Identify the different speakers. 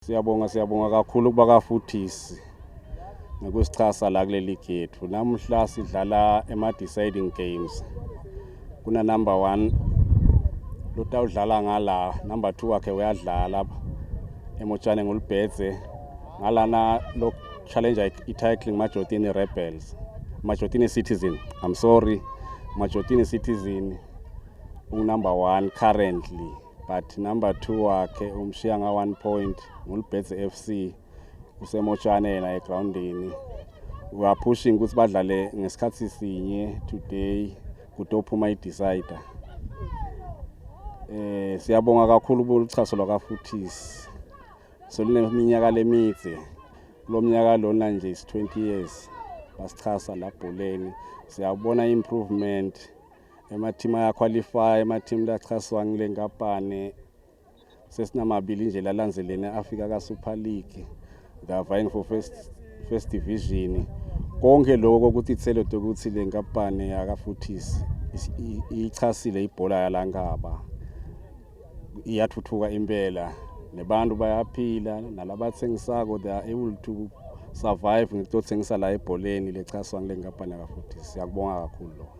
Speaker 1: Siyabonga, siyabonga kakhulu kubakaFuthisi ngokusichasa la kule league yethu. Namuhla sidlala ema-deciding games. Kuna number 1 lotawudlala ngala, number 2 wakhe uyadlala eMotjane ngulubhedze ngalana lo challenger i-title Majotini Rebels, Majotini Citizen, I'm sorry, Majotini Citizen unumber 1 currently, but number 2 wakhe umshiya nga 1 point ngulubhedze FC useMotjane yena egroundini. We are pushing ukuthi badlale ngesikhathi sinye today kutophuma i-decider. Siyabonga kakhulu boluchaso lwakaFuthisi. Solineminyaka lemidze. Lo mnyaka lona nje is 20 years basichasa la bholeni. Siyabona improvement, ema-team aya-qualify, ema-team lachaswa ngile nkampani sesinamabili nje lalandzelene afika ka Super League. They are vying for first division. Konke lokho ukuthi ithelo ukuthi le nkampani yakaFuthisi ichasile ibhola yalankaba iyathuthuka impela, nebantu bayaphila nalabathengisako, they are able to survive ngekutothengisa la ebholeni lechaswa ngile nkampani yakaFuthisi. Siyakubonga kakhulu lokho.